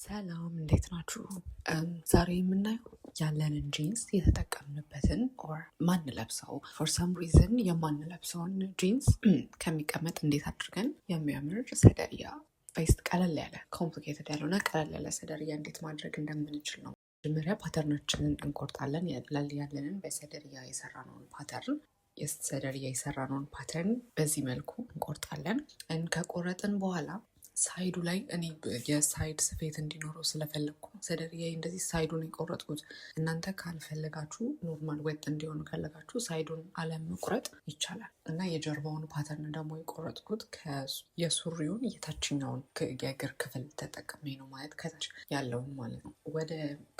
ሰላም፣ እንዴት ናችሁ? ዛሬ የምናየው ያለንን ጂንስ የተጠቀምንበትን or ማንለብሰው፣ for some reason የማንለብሰውን ጂንስ ከሚቀመጥ እንዴት አድርገን የሚያምር ሰደርያ vest፣ ቀለል ያለ፣ complicated ያልሆነ ቀለል ያለ ሰደርያ እንዴት ማድረግ እንደምንችል ነው። መጀመሪያ pattern ኣችንን እንቆርጣለን። ያለንን በሰደርያ የሰራነውን pattern፣ የሰደርያ የሰራነውን pattern በዚህ መልኩ እንቆርጣለን። ከቆረጥን በኋላ side ኡ ላይ እኔ የ side ስፌት እንዲኖረው ስለፈለግኩ ሰደርያ እንደዚህ side ኡን የቆረጥኩት። እናንተ ካልፈለጋችሁ፣ normal ወጥ እንዲሆኑ ከፈለጋችሁ side ኡን አለመቁረጥ ይቻላል። እና የጀርባውን pattern ደግሞ የቆረጥኩት የሱሪውን የታችኛውን የእግር ክፍል ተጠቅሜ ነው፣ ማለት ከታች ያለውን ማለት ነው። ወደ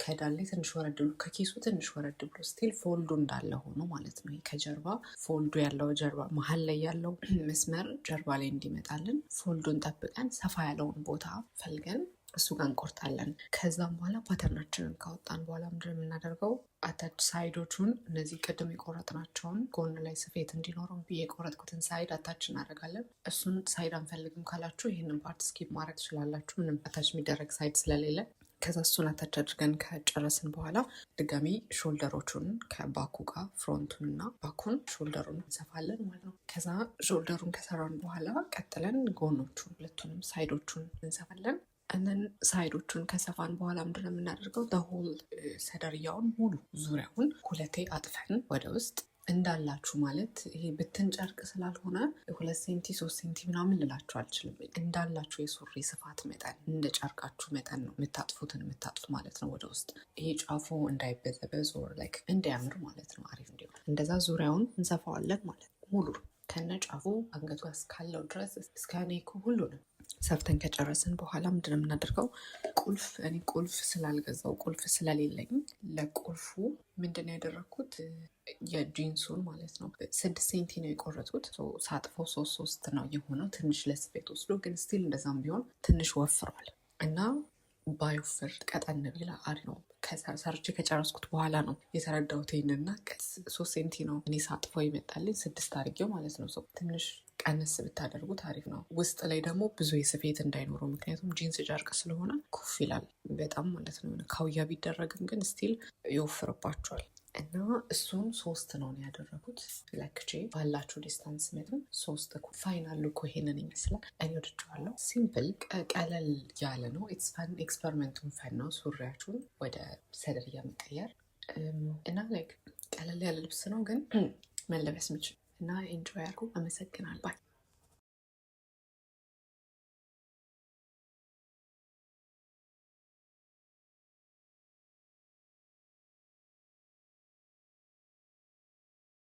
ከዳሌ ትንሽ ወረድ ብሎ፣ ከኪሱ ትንሽ ወረድ ብሎ፣ still fold ኡ እንዳለ ሆኖ ማለት ነው። ከጀርባ fold ኡ ያለው ጀርባ መሀል ላይ ያለው መስመር ጀርባ ላይ እንዲመጣልን fold ኡን ጠብቀን ሰፋ ያለውን ቦታ ፈልገን እሱ ጋር እንቆርጣለን። ከዛም በኋላ pattern ኣችንን ካወጣን በኋላ ምንድን ነው የምናደርገው? Attach side ኦቹን፣ እነዚህ ቅድም የቆረጥናቸውን ጎን ላይ ስፌት እንዲኖረው ብዬ የቆረጥኩትን side attach እናደርጋለን። እሱን side አንፈልግም ካላችሁ ይህንን part skip ማድረግ ትችላላችሁ። ምንም attach የሚደረግ side ስለሌለ። ከዛ እሱን attach አድርገን ከጨረስን በኋላ ድጋሚ shoulder ኦቹን ከ back ኡ ጋር front ኡን እና back ኡን shoulder ኡን እንሰፋለን ማለት ነው። ከዛ shoulder ኡን ከሰራን በኋላ ቀጥለን ጎኖቹን ሁለቱንም side ኦቹን እንሰፋለን። And then side ኦቹን ከሰፋን በኋላ ምንድነው የምናደርገው? Whole ሰደርያውን ሙሉ ዙሪያውን ሁለቴ አጥፈን ወደ ውስጥ እንዳላችሁ፣ ማለት ይሄ ብትን ጨርቅ ስላልሆነ 2 ሴንቲ 3 ሴንቲ ምናምን ልላችሁ አልችልም። እንዳላችሁ የሱሪ ስፋት መጠን፣ እንደ ጨርቃችሁ መጠን ነው የምታጥፉትን የምታጥፉት ማለት ነው ወደ ውስጥ። ይሄ ጫፉ እንዳይበዘበዝ or like እንዲያምር ማለት ነው፣ አሪፍ እንዲሆን እንደዛ ዙሪያውን እንሰፋዋለን ማለት ነው። ሙሉ ከነ ጫፉ አንገቱ እስካለው ድረስ እስከ neck ኡ ሁሉንም ሰፍተን ከጨረስን በኋላ ምንድነው የምናደርገው? ቁልፍ፣ እኔ ቁልፍ ስላልገዛው፣ ቁልፍ ስለሌለኝ ለቁልፉ ምንድነው ያደረግኩት? የጂንሱን ማለት ነው 6 ሴንቲ ነው የቆረጥኩት። ሳጥፈው ሶስት ሶስት ነው የሆነው። ትንሽ ለስፌት ወስዶ ግን still እንደዛም ቢሆን ትንሽ ወፍሯል እና ባይወፍር፣ ቀጠን ቢል አሪፍ ነው። ሰርቼ ከጨረስኩት በኋላ ነው የተረዳሁት ይሄንና 3 ሴንቲ ነው እኔ ሳጥፈው ይመጣልኝ፣ 6 አድርጌው ማለት ነው። ትንሽ ቀነስ ብታደርጉት አሪፍ ነው። ውስጥ ላይ ደግሞ ብዙ የስፌት እንዳይኖረው፣ ምክንያቱም ጂንስ ጨርቅ ስለሆነ ኩፍ ይላል በጣም ማለት ነው። ካውያ ቢደረግም ግን still ይወፍርባቸዋል። እና እሱን ሶስት ነው ያደረጉት፣ ለክቼ ባላችሁ distance መጠን ሶስት። Final look ይሄንን ይመስላል። እኔ ወድጄዋለሁ። Simple፣ ቀለል ያለ ነው። It's fun፣ experiment ኡን fun ነው። ሱሪያችሁን ወደ ሰደርያ መቀየር እና like ቀለል ያለ ልብስ ነው ግን መለበስ የሚችል እና enjoy አድርጉ። አመሰግናለሁ። Bye.